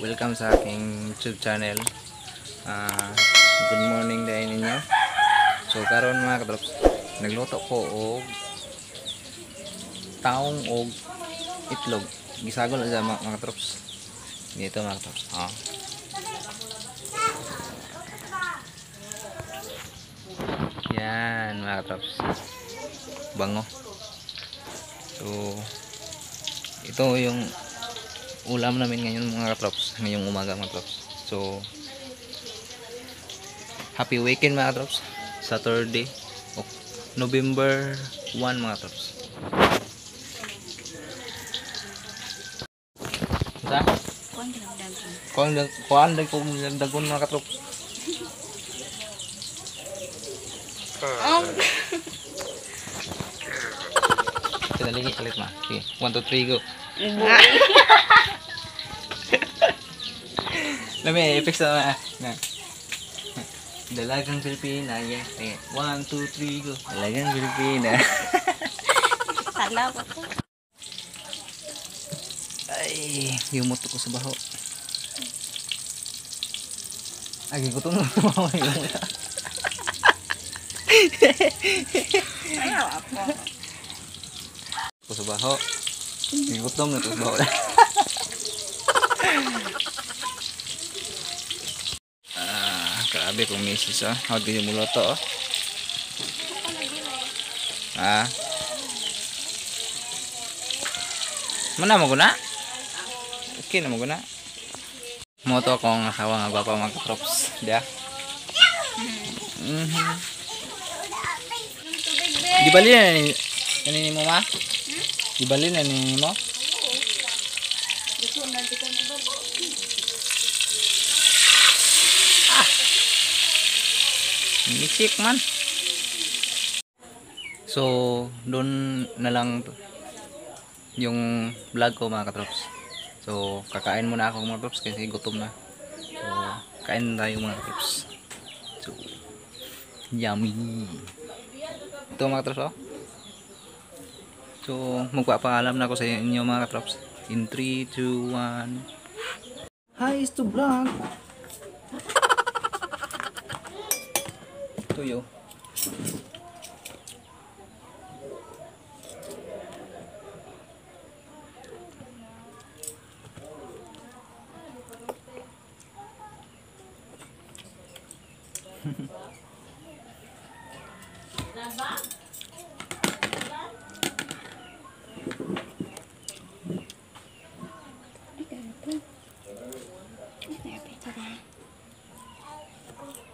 Welcome sa aking YouTube channel. Good morning dahil ninyo. So karon mga katrops, nagluto ko og taong og itlog. Gisagol na siya mga katrops. Dito mga katrops. Ah. Yan mga katrops. Bango. So ito yung ulam namin ngayon mga katrops, ngayong umaga mga katrops. So happy weekend mga katrops. Saturday, November 1 mga katrops. Sa? Kuan kung dagon mga katrops. Dali kalit ma. Sige, 1 2 3 go. Lami, i-fix na na. Dalagang Pilipina, yeah. 1 2 3 go. Dalagang Pilipina. Sala pa ko. Ay, yumot ko sa baho. Ay, gutom na ako. Ayaw ako. Ko sa baho. Gutom na to sa baho. Grabe kong misis ah. How do you muluto oh? Ah. Mana mo guna? Okay na mo guna. Mo to akong asawa nga gwapa mga katrops, dia. Gibali na ni mo ma? Gibali na ni mo? Misik man. So doon na lang yung vlog ko mga katrops. So kakain muna ako mga katrops kasi gutom na. So kain tayo mga katrops. So yummy. Ito mga katrops oh. So magpapaalam na ako sa inyo mga katrops. In 3, 2, 1. Hi, it's to vlog. Tuyo.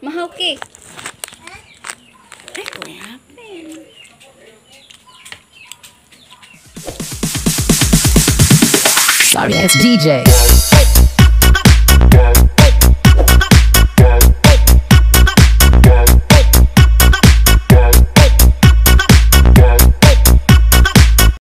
Mahal cake. What happened? Sorry ass DJ.